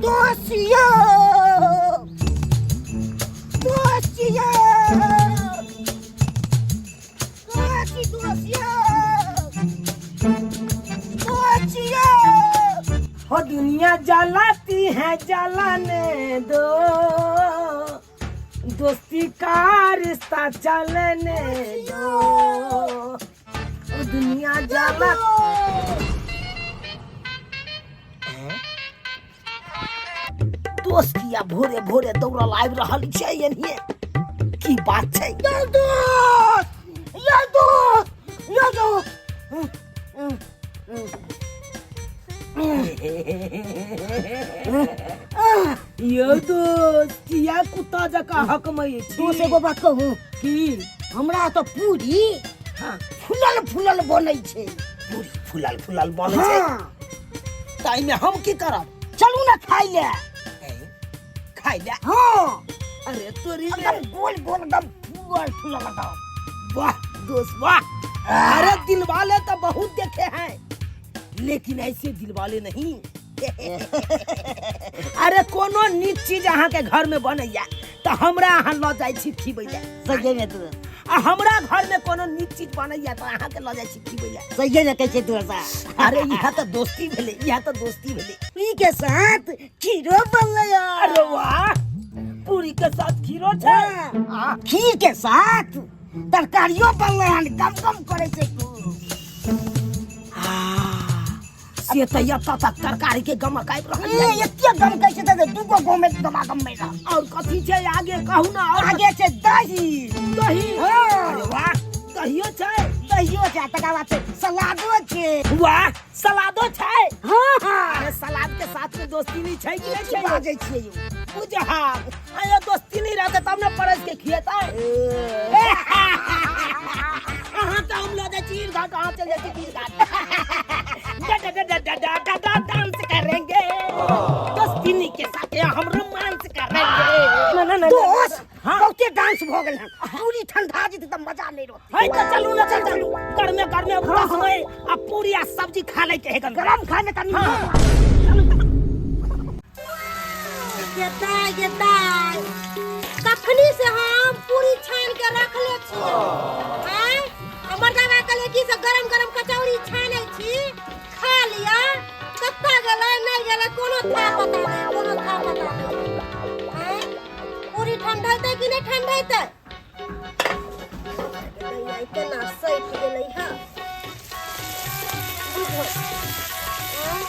दोस्त यौ, दोस्त यौ, दोस्त, दोस्त यौ, दोस्त यौ। हो दुनिया जलाती है जलाने दो, दोस्ती का रिश्ता चलने दो। ओ दुनिया जला दोस्त किया भोरे भोरे दौड़ल आबि रहल छै एनहिए, की बात छै? यौ दोस्त, यौ दोस्त, यौ दोस्त। यौ दोस्त, किया कुत्ता जकाँ हकमै छी? दोस्त, एगो बात कहू? की? हमरा तऽ पूरी फुलल फुलल बनै छै। पूरी फुलल फुलल बनै छै? हाँ। ताहिमे हम की करब? चलू ने खाइ ले। खाइ ले? हाँ। अरे तोरी! एकदम गोल गोल, एकदम फुलल फुलल एकदम। वाह दोस्त वाह! अरे दिलवाले तो बहुत देखे हैं, लेकिन ऐसे दिलवाले नहीं। अरे कोनो नीक चीज अहाँ के घर में बनैया तऽ हमरा अहाँ लऽ जाइ छी खिबै लए। सही में तू आ हमरा घर में कोनो नीक चीज बनैया तऽ अहाँ के लऽ जाइ छी खिबै लए। सही में कहै छै दोस्त। अरे इहा तऽ दोस्ती भेलै, इहा तऽ दोस्ती भेलै। पूरी के साथ खीरो बनलै। अरे वाह, पूरी के साथ खीरो छै? हाँ, खीर के साथ तरकारियो बनलै हन, गम गम करै छै खूब। से तऽ एतऽ तक तरकारी के गमक आबि रहल ए, छै। एते गम कहै छै तऽ दूगो गाँव में गमा गम में रह। और कथी छै आगे, कहू ना और। आगे छै दही। दही? हाँ। अरे वाह, दहियो छै? दहियो छै, तकर बाद छै सलादो छै। वाह, सलादो छै? हाँ। अरे सलाद के साथ में दोस्ती नहीं छै कि नहीं की छै? बाजै छियै यौ? बुझाक अरे दोस्ती नहीं रहते तब ने परस के खिएतै। अहाँ तऽ हम लऽ जाइ छी घाट, अहाँ चल जाइ छी पीर घाट। डा डा डा डा डा डा डा डांस करेंगे, दोस्ती के साथ हम रोमांस करेंगे। ना ना ना। दोस्त, हाँ। बहुते डांस भऽ गेल हन, पूरी ठंडा जेतै तऽ मजा नहि रहतै। है तऽ चलू ना, चल चलू। गर्मे गर्मे उदास होए आ पूरी आ सब्जी खा ले के है। गरम खाय मे कनी। हाँ। गेदाय गेदाय, कखनी से हम पूरी छान के रखले छी। आय हमर दादा कहले कि से गरम गरम कचौड़ी छानै छी, खा लिया। कत्ता गेलै नहि गेलै, कोनो था पता नहि, कोनो था पता नहि। आय पूरी ठंडैतै कि नहि ठंडैतै? गेलै केना सटि गेलै। हँ बुझो, आँय,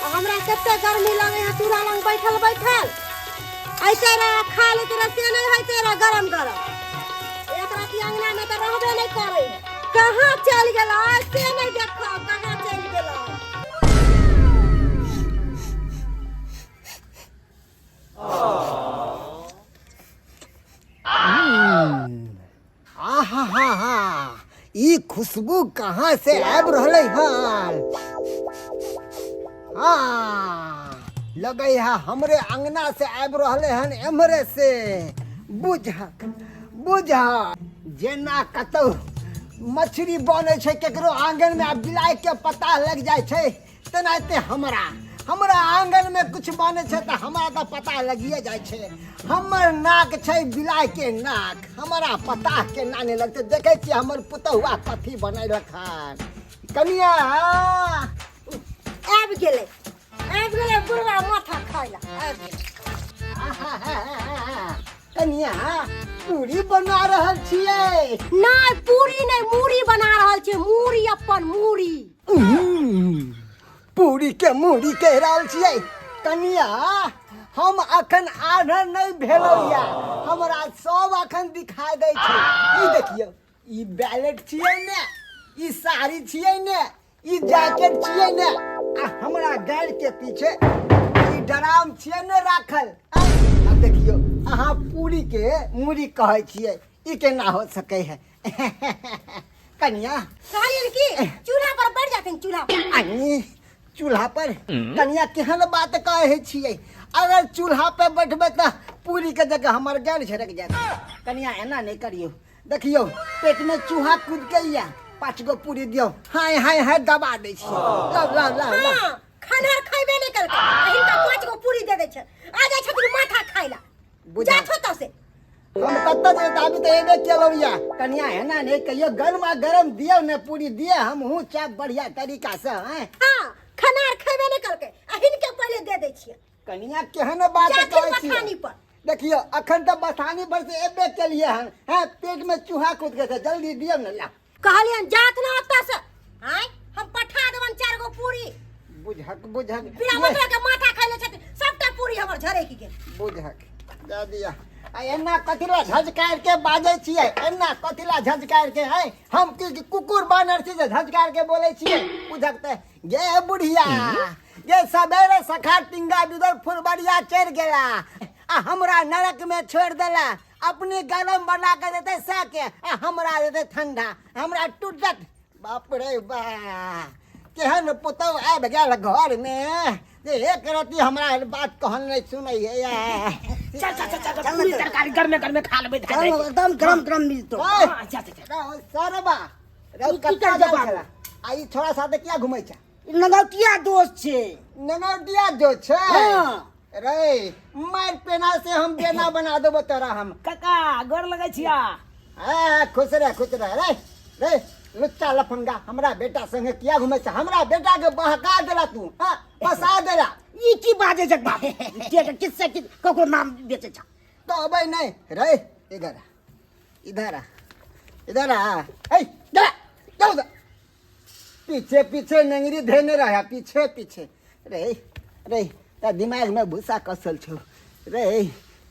आ हमरा कते गर्मी लगे है चूल्हा लग बैठल बैठल। ऐसे रह खा लेते रह, से नहीं होते रह गरम गरम। एक राति अंगना में तो रहबे नहीं करे। कहाँ चल गेला से नहीं देखो, कहाँ चल गेला। आहा हा हा, ई खुशबू कहाँ से आबि रहलै हन? हाँ, लगै है हमरे अंगना से आबि रहलै हन, एम्हरे से। बुझक बुझक, जेना कतौ मछली बनै छै केकरो आंगन में आ बिलाइ के पता लग जाइ छै, तेनाहिते हमरा हमरा आंगन में कुछ बनै छै तऽ हमरा तऽ पता लगिए जाइ छै। हमर नाक छै बिलाइ के नाक, हमरा पता केना नहि लगतै? देखै छियै हमर पुतहुआ कथी बनेलक हन। कनिया! आबि गेलै, आबि गेलै बुढ़वा माथा खाय ला आबि गेलै। कनिया, पूरी बना रहल छियै? नहि, पूरी नहि, मूड़ी बना रहल छियै, मूड़ी, अपन मूड़ी। पूरी के मूड़ी कहि रहल छियै? कनिया, हम अखन आढ़र नहि भेलहुँ या, हमरा सब अखन दिखाई दै छै। ई देखियौ, ई बैलेट छियै ने, ई साड़ी छियै ने, ई जैकेट छियै ने, आ हमरा गाड़ के पीछे ई डराम छियै ने राखल। आ देखियौ, अहाँ पूरी के मूड़ी कहै छियै, ई केना हो सकै है कनिया? कहलियनि कि चूल्हा पर बैठ जाथिन, चूल्हा पर। आई चूल्हा पर? कनिया, केहन बात कहै छियै? अगर चूल्हा पे बैठबै तऽ पूरी के जगह हमर गाड़ झरक जायत। कनिया, एना नहि करियौ। देखियौ, पेट में चूहा कूद के या 5 गो पूरी दियौ, हाय हाय हाय दबा दै छियै। लाउ लाउ लाउ लाउ। हाँ। खाना खैबे नहि केलकै आ हिनका 5 गो पूरी दे दै छै आ जाइ छथिन माथा खाय ला बुझा जा छो से हम कतऽ जे दाबी तऽ एबे केलहुँ या कनिया एना नहि कहियो गरमा गरम दियौ ने पूरी दिअ हमहूँ चाप बढ़िया तरीका से हैं। हाँ खाना आर खैबे नहि केलकै आ हिनके पहिले दे दै छियै कनिया केहन बात जाथिन कहै छियै बथानी पर। देखियौ अखन तऽ बथानी पर से एबे केलियै हन हैं पेट में चूहा कूद गेल छै जल्दी दियौ ने ला कहलियन जात ना ओतऽ से आँय हम पठा देबन 4 गो पूरी बुझक बुझक बिना मतलब के माथा खाइ ले छथिन सबटा पूरी हमर झरकि गेल बुझक दऽ दिअ आ एना कथी ला झझकार के बाजै छियै एना कथी ला झझकार के है हम की कुकुर बानर छी जे झझकार के बोलै छियै बुझक तऽ गे बुढ़िया गे सबेरे सखा टिंगा बिदर फुलबरिया चढ़ि गेला आ हमरा नरक में छोड़ि देला अपने गरम बना के देतै सए के आ हमरा देतै ठंडा हमरा टूटत बाप रे बा केहन पुतहु आबि गेल घरमे जे एक रत्ती हमरा बात कहल नहि सुनैया। चल चल चल चल पूरी तरकारी गरमे गरमे खा लेबै। चल एकदम गरम गरम मिलतो। ओए, हाँ, चल चल चल। रौ, सरबा रौ ई की कत्ता कर जाइ जवाब? छला आ ई छोड़ा साथे किया घुमै छै? नगौटिया दोस्त छै। ननौटिया जो छै। हाँ। रे मार पेना से हम बेना बना देबो तोरा हम। काका गोर लगै छिया। आ खुश रह खुश रह। रे रे लुच्चा लफंगा हमरा बेटा संगे किया घुमै छै? हमरा बेटा के बहका देला तू। हाँ फंसा देला। ई की बाजै छै बाप के के किस्से की ककरो नाम बेचै छ? तो अबै नहीं रे इधर आ इधर आ इधर आ ए जा जा उधर। पीछे पीछे नंगरी धेने रहा पीछे पीछे रे रे त दिमाग में भूसा कसल छौ रे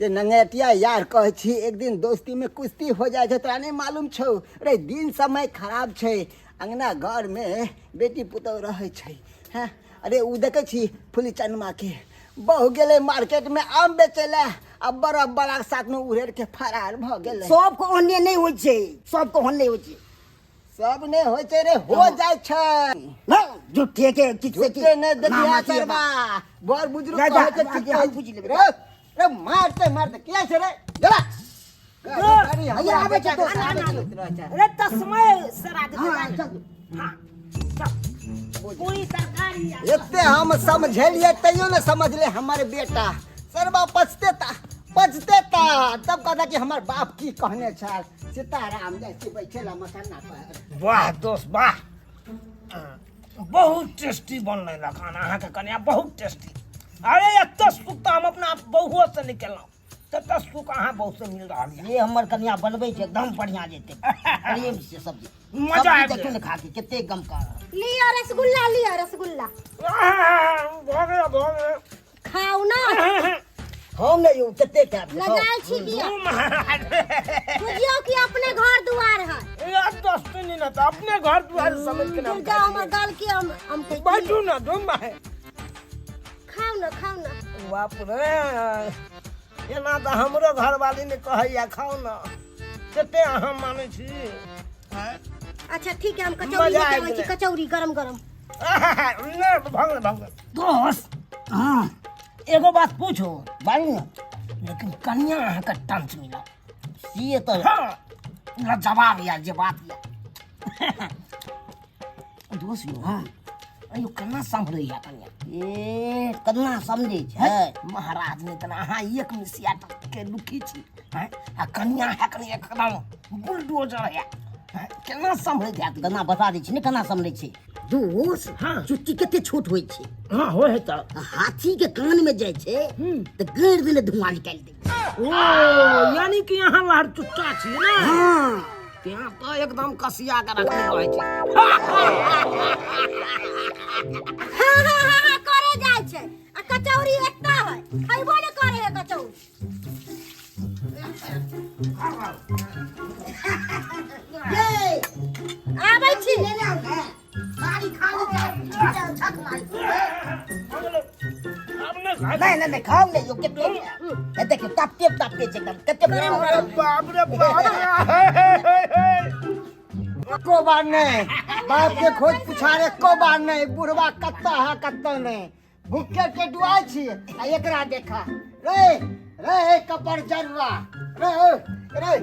जे नंगटिया यार कहै छी एक दिन दोस्ती में कुश्ती हो जाइ छै तोरा नहीं मालूम छौ रे दिन समय खराब छै अंगना घर में बेटी पुतहु रहै छै हैं अरे उ देखै छी फुली चनमा के बहु गेलै मार्केट में आम बेचै लए आ बरफ बला के साथ में उड़ेर के फरार भऽ गेलै। सबके ओहने नहि होइ छै सबके ओहने नहि होइ छै। सब नहि होइ छै रे हो जाइ छै। ना झूठे के किछु से झूठे नहि देखिया नाम अथी सरबा बड़ बुजुर्ग जा, जा, कहै छै आगे ठीक हम कहै बुझि लेबै। रे रे मारते मारते किया छै रे जरा गाड़ी हैया आबै छै दोस्त, ना, ना, आबै छै। अरे तस्मय सरा दे हाँ, चल। हाँ चल पूरी तरकारी आ। एते हम समझेलिए तैयो ने समझले हमर बेटा सरबा पछते ता पछते ता तब कहता कि हमर बाप की कहने छल सीताराम जैसे बैठे ला मकाना पर। वाह दोस्त वाह बहुत टेस्टी बनलै ला खाना अहाँके कन्या बहुत टेस्टी। अरे एते सुख तऽ हम अपना बहुओ से नहि केलहुँ तते सुख अहाँ बहु से मिल रहल यऽ। ये हमर कन्या बनबै छै एकदम बढ़िया जेतै प्रेम से सब्जी। मजा सब्जी आबि देखियौ गेल। ने खा के कते गमका रहल। लिअ रसगुल्ला लिअ रसगुल्ला। आह, भऽ गेल भऽ गेल। खाउ ना। हम नहि यौ कते खायब। लगायल छी किया? बुझियौ कि अपने घर दुआर है। यार दोस्ती नहीं ना तो अपने घर दुआर समझ के ना। दुर्गा हमर गाल के हम हम के बैठू ना धूम है। खाउ ना खाउ ना। बाप रे एना तऽ हमरो घरवाली ने कहैया खाउ ना कते अहाँ मानै छी। अच्छा ठीक है हम कचौड़ी मजा लेके आबि आबै छी गेलै। कचौड़ी गरम गरम। नहि भऽ गेलै भऽ गेलै। दोस्त हाँ एगो बात पूछो। बाजू ने। लेकिन कनिया अहाँके टंच मिलल से तऽ हाँ लाजवाब यार जे बात या दोस्त यौ। हाँ अयो केना सम्हरैया कनिया? ए केना समझै छै महाराज नहि तऽ अहाँ एक मिसिया के दुखी छी हैं आ कनिया है कनि एकदम बुलडोजर है हैं, केना सम्हरैत हैत? केना बता दै छी ने केना समझै छै दोस्त। हाँ। चुट्टी कते छोट होइ छै। हाँ होइ है तऽ हाथी के कान में जाइ छै तऽ गैर देने धुआं निकालि दै छै। ओ यानी कि अहाँ लहर चुच्चा छी ने? हाँ। त्यहाँ तऽ एकदम कसिया के रखने रहै छै। हाँ हाँ हाँ हाँ करे जाइ छै आ कचौड़ी एकटा है खैबो ने करे है कचौड़ी। ये आबै छी। लेने आउ ने सारी खाली छक मारी। आब नहि खाइ। नहीं नहीं नहीं खाओ नहीं यो कते ए देखियो टपटे टपटे छै एकदम कते गरम गरम। बाप रे बाप एको बार नहीं बाप के खोज पुछारे एको बार नहीं बुढ़वा कत्ता है कत्ता नहीं भूखे के डुआई छी आ एकरा देखा रे रे कपर जर्रा रे रे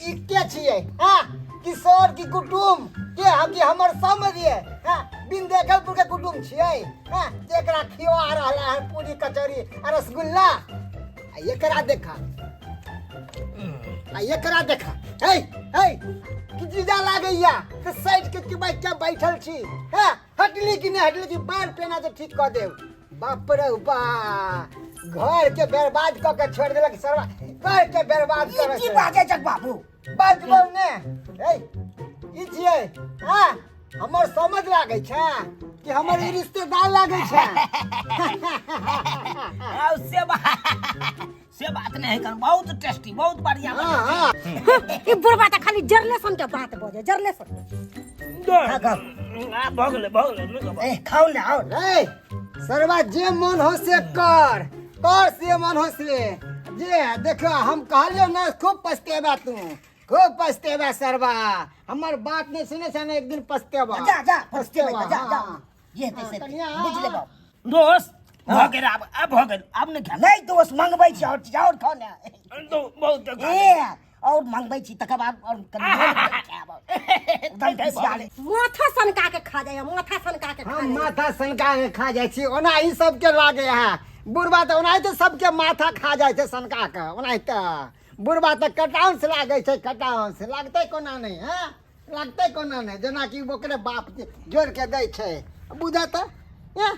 ई के छियै हाँ किशोर की कुटुम के हम कि हमर समझिए हाँ बिन देखलपुर के कुटुम छियै हाँ जेकरा खिया रहला है पूरी कचौरी आ रसगुल्ला आ एकरा देखा आ एकरा देखा हे हे कि जीजा लागैया तऽ साइड के कि बैठ के बैठल छी हाँ हटली कि नहीं हटली कि बाल पेना से ठीक कऽ देब बाप रे बा घर के बर्बाद कऽ के छोड़ देलक सरवा घर के बर्बाद ई कर की बाजै छक बाबू बाजबौ ने ए ई छियै हाँ हमर समझ लागै छै कि हमर ई रिश्तेदार लागै छै आ, से बात से बात नहीं कर बहुत टेस्टी बहुत बढ़िया हाँ हाँ ई बुढ़बा तऽ खाली जरले सन के बात बजे जरले सन आ, भऽ गेलै भऽ गेलै नहि कहब। ए खाउ ने आओ रे सरवा जे मन हो से कर कर से मन हो से जे देखो हम कहलियो ना खूब पछतेबा तू खूब पछतेबा सरवा हमर बात नहीं सुने छै ने एक दिन पछतेबा जा जा पछतेबै तऽ जा जा हाँ। जे हेतै से कनिया। बुझि लेबौ दोस्त भऽ गेल आब आब भऽ गेल आब नहि खायब नहीं दोस्त मंगबै छी और चीज और खाउ ने तो बहुत ए और मंगबै छी तकर बाद और कनि मोन भरि खायब एकदम खिसिया ले। माथा सनका के खा जाइए माथा सनका के खा हम जाइए माथा सनका के खा जाइ छी ओना ई सबके लागे है बुढ़बा तऽ ओनाहिते सबके माथा खा जाइ छै सनका के ओनाहिते बुढ़बा तऽ कटाउंस लागै छै कटाउंस लागतै कोना नहि हैं लागतै कोना नहि जेनाकि ओकरे बाप जोड़ि के दै छै बुझा तऽ हैं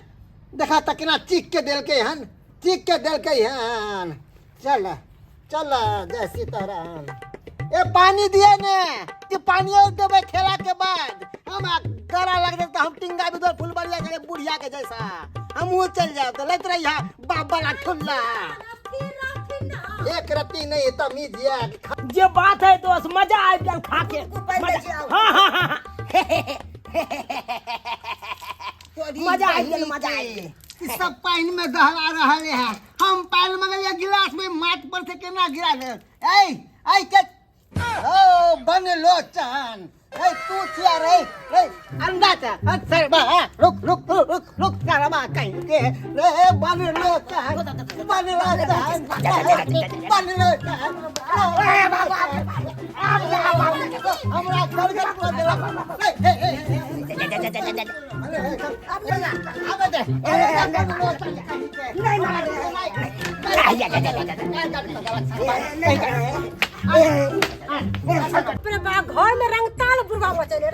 देखा तऽ केना चीख के देलकै हन चीख के देलकै हन चल चल जय सीताराम ए पानी दिए ने कि पानियो देबै खेला के बाद हम गला लग जाए तो हम टिंगा भी दो फुलबरिया के बुढ़िया के जैसा हमहूँ चल जाओ तो लैत रही बाप वाला ठुल्ला एक रत्ती नहीं तमीज ये जे बात है दोस्त मजा आबि गेल खा के पहिले जे आउ। हाँ हाँ हाँ हाँ। मजा आबि गेल मजा आबि गेल ई सब पानि में दहला रहल है हम पानि मंगलियै गिलास में माथ पर से केना गिरा दे ऐ ऐ के ओ बन लोचन ऐ तू छिया रे रे अंडा चा सर बा रुक रुक रुक रुक रुक सारा कहीं के रे बन लोचन बन लोचन बन लोचन ए बाबा हमरा गड़गड़ कर देलक ए ए ए अपने बा घर में रंगताल बुढ़वा मचेले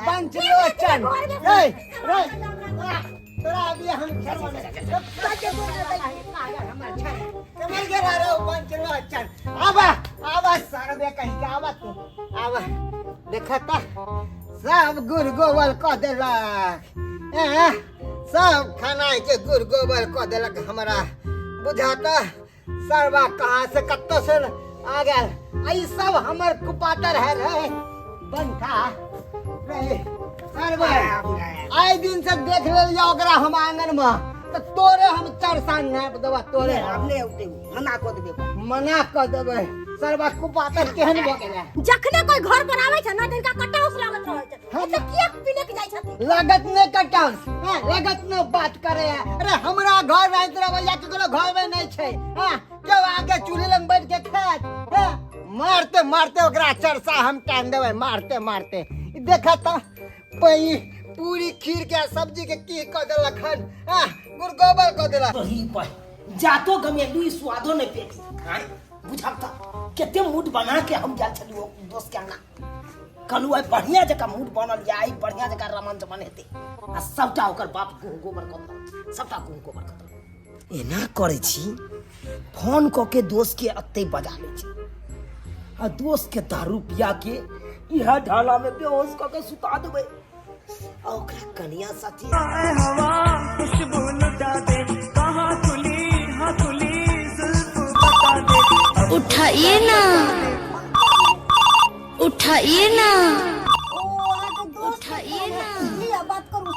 पंचलोचन तोरा अभी हम समझ गेल रे पंचलोचन आबा आबा सरबे कहीं के आबा तू आबा देखता सब गुड़ गोबर कऽ देलक एँ सब खाना के गुड़ गोबर कऽ देलक हमरा बुझाता सरबा कहाँ से कत्तो से आ गेल आ ई सब हमर कुपातर है रे बंठा रे सरबा आइ दिन से देख लेलियै ओकरा हम आंगन में तऽ तोरे हम चरसा नापि देबा तोरे आब नहि औतै उ, मना कऽ देबै ओकरा। मना कऽ देबै सरबा कुपातर केहन भऽ गेलै जखने कोई घर पर आवे छै ना तिनका कटाउस लागत रहै छै एते किएक पिनक जाइ छथिन लागत नहीं कटाउस हाँ, लागत न बात करे है अरे हमरा घर रात रवैया केकरो घर में नहीं छै हाँ क्यों आगे चूल्हे लग बैठ के खात हाँ मारते मारते ओकरा चरसा हम टान देबै मारते मारते ई देखा त पई पूरी खीर के सब्जी के की क देलक हन हाँ गुड़ गोबर क देलक तोही पर जातो गमेलू ई स्वादो नहि पेली आँय बुझल तऽ कते मूड बना के हम गेल छलियै दोस्त के अंगना कहलहुँ आइ बढ़िया जकाँ मूड बनल यऽ आइ बढ़िया जकाँ रमन चमन हेतै आ सबटा ओकर बाप गुह गोबर कऽ देलक सबटा गुह गोबर कऽ देलक एना करै छी फोन कऽ के दोस्त के अत्ते बजा लै छी आ दोस्त के दारू पिया के इएह ढाला में बेहोश कऽ के सुता देबै आ ओकरा कनिया साथी हवा खुशबू लुटा दे कहाँ खुली हाँ खुली जुल्फ बता दे उठाइए ना उठाइए ना उठाइए ना लिअ बात करू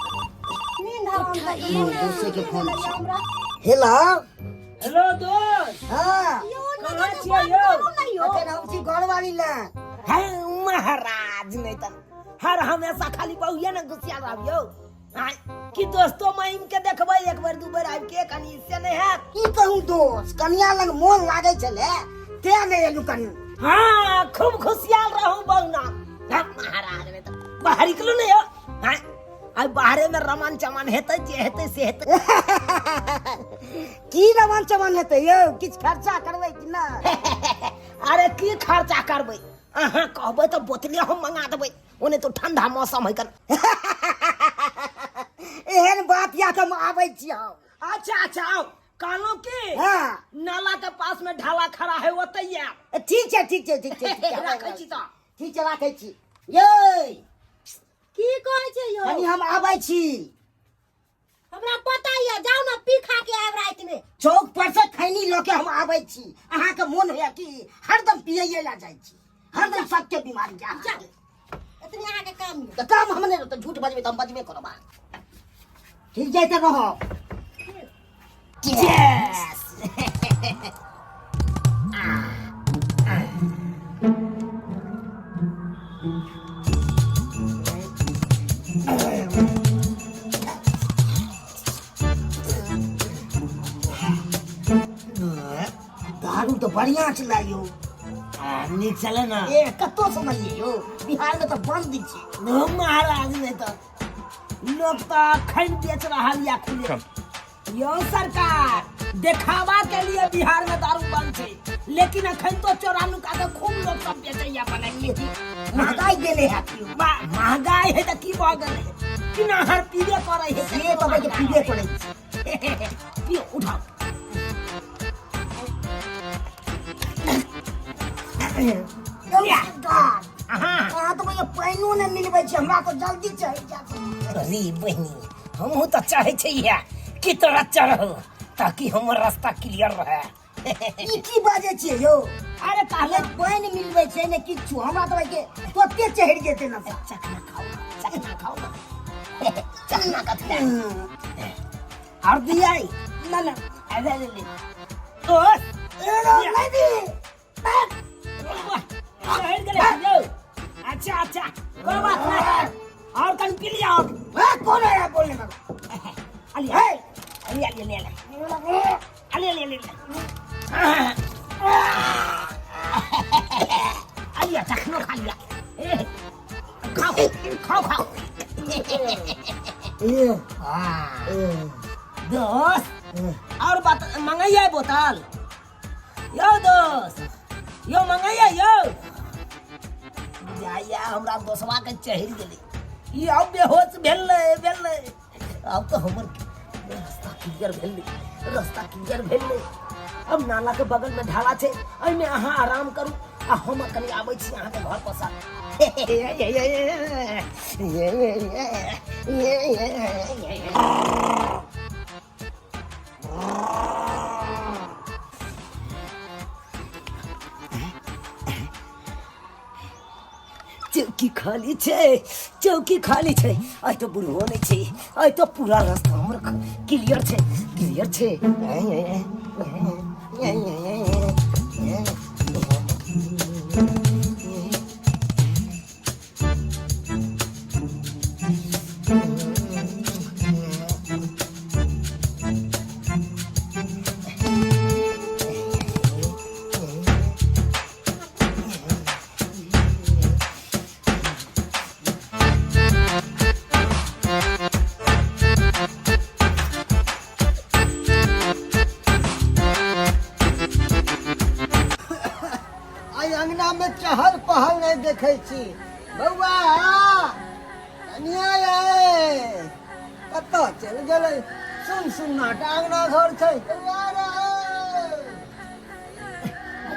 नींद हराम उठाइए ना दोसे के फोन छै हेलो हेलो दोस्त हाँ कहाँ कते छियै बात यौ? करू ने यौ अखन हम छी घरवाली लग। है महाराज, नहीं तो हर हमेशा खाली बहुए ने घुसिया रहब यौ। आँय, कि दोस्तो महिम के देखबै एक बेर दू बेर आबि के कनी से नहीं हैत। की कहूँ दोस्त, कनिया लग मोन लागै छलै तें नहि एलहुँ कनी। हाँ, खूब खुशियाल रहू बहुना। हाँ, महाराज, नहीं तो बाहर निकलू नहीं हो। हाँ, आइ बाहरे में रमन चमन हेतै, जे हेतै से हेतै। की रमन चमन हेतै यौ? किछु खर्चा करबै कि ना? अरे की खर्चा करबै, अहाँ कहबै तऽ बोतले हम मंगा देबै, ओने तो ठंडा मौसम है कन। एहन बात या तऽ हम आबै छी हम। अच्छा अच्छा, आओ। कहलहुँ की, हाँ। नाला के पास में ढाला खड़ा है, ओतै आयब। ठीक छै, ठीक छै, ठीक छै, ठीक छै। राखै छी तऽ। ठीक छै, राखै छी यै। की कहै छै यौ? कनी हम आबै छी। हमरा पता यऽ, जाउ ने पी खा के आयब राति में। चौक पर से खैनी लऽ के हम आबै छी। अहाँके मोन होइया कि हरदम पियैये ला जाइ छी, हरदम सबके बीमारी या जाउ, एतने अहाँके काम यऽ। तऽ काम हम नहि रहतै, झूठ बजबै तऽ हम बजबे करब। अहाँ ठीक जाइते रहब। Yes! दारू तऽ बढ़िआँ छलै यौ। नीक छलै ने? ए, कतौ समझलियै यौ, बिहारमे तऽ बन्द छै। महाराज, नहि तऽ लोक तऽ अखन बेच रहल या खुले। यौ सरकार, देखावा के लिए बिहार में दारू बंद छै, लेकिन अखन तो चोरा नुका के खूब लोग सब बेचैया बनाइए। महगाई गेलै हैत यौ। महगाई है तऽ की भऽ गेलै, कि नहर पीबे करै है। से तऽ भाइ पीबे करै छै। पियो, उठाओ। यौ सरकार, अहाँ तऽ भैया पानिओ नहि मिलबै छै, हमरा तऽ जल्दी चढ़ि जायत। अरे बहिनी, हमहूँ तऽ चाहै छियै कि तोरा चढ़ो ताकि हमर रास्ता क्लियर रहे। ई की बाजै छियै यौ? अरे कहले ने पानि मिलबै छै ने किछु, हमरा तऽ भाइ के तोते चढ़ि जेतै ने। चखना खाओ ना, चखना खाओ ना, चखना कथी लए? और दिया ना ना। अरे ले ले ओ ए रौ, नहि दी। चढ़ि गेलै यौ। अच्छा अच्छा, कोई बात नहीं, और कन पी लिया और। ए, कौन है यार बोलने वाला? अली है, अली अली अली अली अली अली अली अली, चखनो खा लिया। ए, खाओ खाओ खाओ। ए। हाँ। ए। दोस्त, और बात मंगाइए बोतल यौ। दोस्त यौ, मंगाइए यौ। जाइया हमरा दोसवा के चढ़ि गेलै ई, अब बेहोश भेलै भेलै। अब तऽ हमर रास्ता क्लियर भेलै, रास्ता क्लियर भेलै। अब नाला के बगल में ढाला छै, एहिमे अहाँ आराम करू आ हम कनि आबै छी अहाँके घर पर सँ। चौकी खाली छै, चौकी खाली छै। आइ तऽ बुढ़बो नहि छै, आइ तऽ पूरा रास्ता हमर क्लियर छै, क्लियर छै। आइ अंगना में चहल पहल नहीं देखे छी। बौआ, कनिया यै, कतऽ चलि गेलै? सुन सुन्नाटा अंगना घर छै। बौआ रे।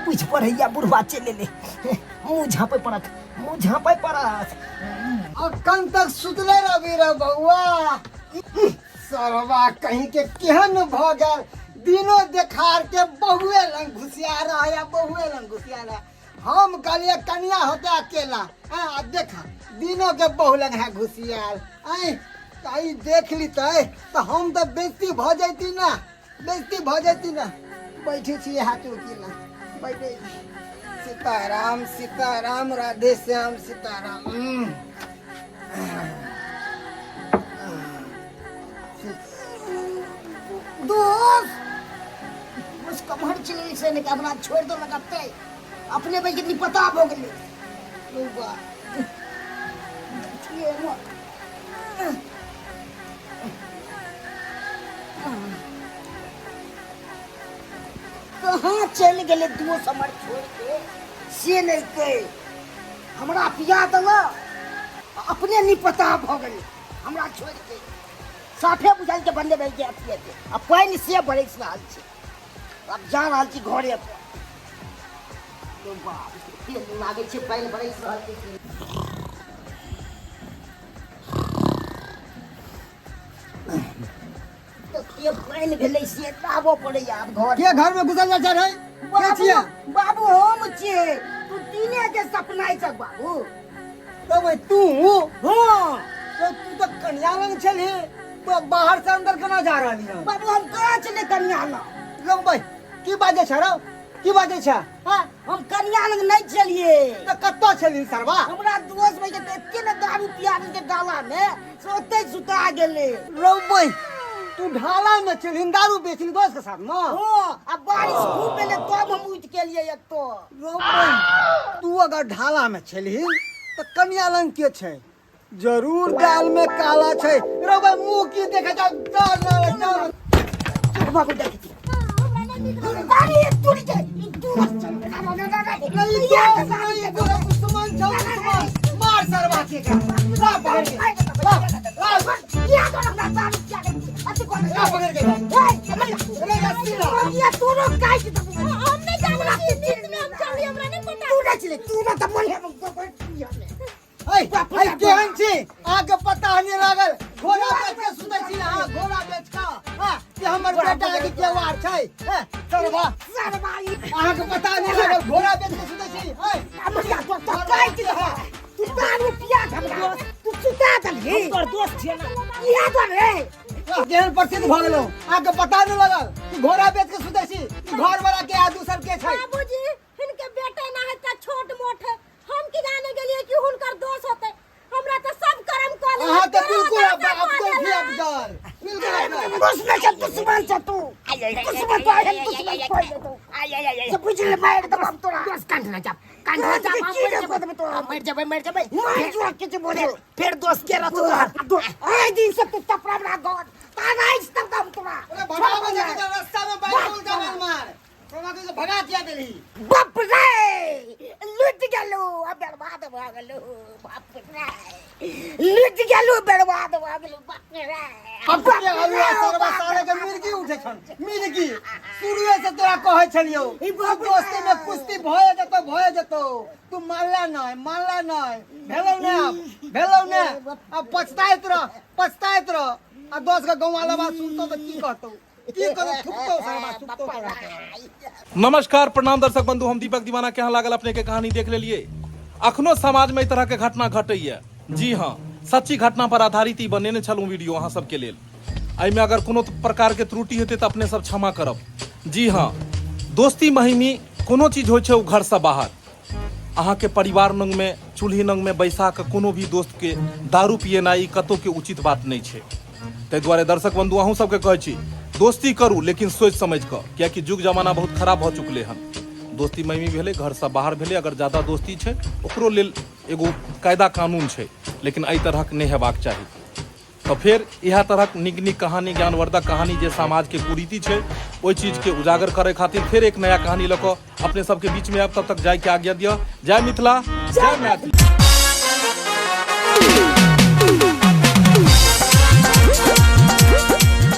बुझि पड़ैया बुढ़बा चलि एलै। मुँह झाँपै पड़त, मुँह झाँपै पड़त। अखन तक सुतले रहबी रे बौआ? सरवा कहीं के केहन भऽ गेल, दिनो देखार के बहुए लंग घुसिया रहा या बहुए लंग घुसिया रहा। हम कहलिए कनिया होते अकेला, आ देखा दिनो के बहु लंग है घुसियाल। आय ई देख लीते तऽ हम तऽ बेइज्जती भऽ जैती ना, बेइज्जती भऽ जैती ना। बैठे छी हाथ चौकी लग। बैठे सीताराम सीताराम राधे श्याम सीताराम हम्म। दोस्त बस कमर चले से ने हमरा छोड़ दो लगते अपने भाई कितनी पता हो गेलै बौआ ये कहाँ चलि गेलै दोस्त हमर छोड़ि के से नहि कहि हमरा पिया देलक अपने नहीं पता भऽ गेलै हमरा छोड़ि के साफे बुझायल के बन्दे भए के अथी हेतै आ पानि से बरसि रहल छै आब जा रहल छी घरे पर बाप लागै छै पानि बरसि रहल छै। के पानि भेलै से आबऽ पड़ैया आब घर। के घर में घुसल जाइ छै रे? के छियै? बाबू, हम छियै। तू दिने के सपनाइ छ बाबू। तब तू? हाँ। तो तू तऽ कन्या लग छलही, तो बाहर से अंदर केना जा रहली हन? बाबू, हम कहाँ छलै कन्या लग? लग भाई, की बाजै छ रौ? की बाजै छ? हाँ, हम कन्या लग नहि छलियै। तऽ कतऽ छलही सरवा? हमरा दोस्त भाई के तऽ एते ने दारू पिया देलकै डाला में से ओतै सुता गेलै। रौ भाई, तू ढाला में छलही, दारू बेचली दोस्त के साथ में? हाँ, आ बारिश खूब भेलै तब हम उठि के एलियै एतऽ। रौ भाई, तू अगर ढाला में छलही तऽ कन्या लग के छै? जरूर दाल में काला छै। रौ भाई, मुंह की देखे जा? डर ना डर। चुप बाबू, देखै छी। अरे तोरी के ई दोस्त चल ना ना ना ना। नहीं दोस्त नहीं, तोरा दुश्मन छौ, दुश्मन। मार सरवा के का ला पकड़ के ला ला। किया तो हमरा दारू पिया के अथी कर ला पकड़ के। अरे रस्सी ला। ये तोरो काट देबो। हम नहीं जानै छी, नींद में हम चली, हमरा नहीं पता। तू नहि छलै, तू ना तऽ मन है। ऐ ऐ, केहन छी? अहाँके पता नहि लागल? घोड़ा बेच के सुतै छी अहाँ, घोड़ा बेच के। हाँ, कि हमर बेटा के केवार छै? हैं, सरवा। सरवा ई। अहाँके पता नहि लागल? घोड़ा बेच के सुतै छी? ऐ हमरा तो तो काट दे। तू दारू पिया के हमरा तू सुता देलही। हम तोहर दोस्त छियै ने। इहा तो रे। केहन प्रसिद्ध भऽ गेलहुँ? अहाँके पता नहि लागल कि घोड़ा बेच के सुतै छी? कि घर वाला के आ दोसर के छै? बाबूजी, हिनके बेटे ना है त छोट मोट है, हम की जाने गेलिए कि हुनकर दोष होते। हमरा त सब कर्म क ले। अहाँ तऽ बिल्कुल अफजल छी, अफजल, बिल्कुल अफजल। दुश्मन छै, दुश्मन छै तू, दुश्मन तो आइ, दुश्मन कोइ दे तू से बुझ ले, मार देब हम तोरा। दोस्त, कंठ ना जाप, कंठ ना जाप। हम की मर रे जेबै। देब तोरा? हम मर जेबै, मर जेबै। मार जो के जे बोले। फेर दोस्त के रहतो तोहर? आइ दिन से तू तपरा हमरा घर तार आइ तब हम तोरा अरे भगाबे जे रास्ता में बाइक उल्टा मार मार तोरा के भगा दिया देलही। बाप रे, लुटि गेलू, अब बर्बाद भऽ गेलू। बाप रे, लुटि गेलू, बर्बाद भऽ गेलू। बाप रे। अब के हलुआ सरवा, साले के मिर्गी उठे छन, मिर्गी। शुरुए से तोरा कहै छलियौ ई तू बाप रे। दोस्ती में कुश्ती भए जेतौ, भए जेतौ। तू मानला नहि, मानला नहि। भेलौ ने आब, भेलौ ने आब। पछताइत रह, पछताइत रह। आ दोस्त के गौवा लबा सुनतौ तऽ की कहतौ? की कहतौ? थुकतौ सरवा, थुकतौ तोरा। नमस्कार, प्रणाम दर्शक बंधु, हम दीपक दीवाना। केहन लागल अपने के कहानी? देख लेलिए, अखनो समाज में एहि तरह के घटना घटैया। जी हाँ, सच्ची घटना पर आधारित ई बनेने छलहुँ वीडियो अहाँ सबके लेल। एहिमे अगर कोनो प्रकार के त्रुटि हेतै तऽ अपने सब क्षमा करब। जी हाँ, दोस्ती महिमी कोनो चीज होइ छै ओ घरसँ बाहर अहाँके परिवार नंगमे चूल्ही नंगमे बैसा कऽ कोनो भी दोस्तके दारू पियेनाइ ई कतहु के उचित बात नहि छै। ताहि दुआरे दर्शक बंधु, अहूँ सबके कहै छी, दोस्ती करू लेकिन सोचि समझि कऽ, कियाकि युग जमाना बहुत खराब भऽ चुकलै हन। दोस्ती महिमी भेलै, घरसँ बाहर भेलै। अगर ज्यादा दोस्ती छै ओकरो लेल एगो कायदा कानून छै, लेकिन एहि तरहक नहि हेबाक चाही। तऽ फेर इएह तरहक नीक नीक कहानी, ज्ञानवर्धक कहानी, जे समाजके कुरीति छै ओहि चीजके उजागर करै खातिर फेर एक नया कहानी लऽ कऽ अपने सबके बीचमे आयब। तब तक जायके आज्ञा दिअ। जय मिथिला, जय मैथिली।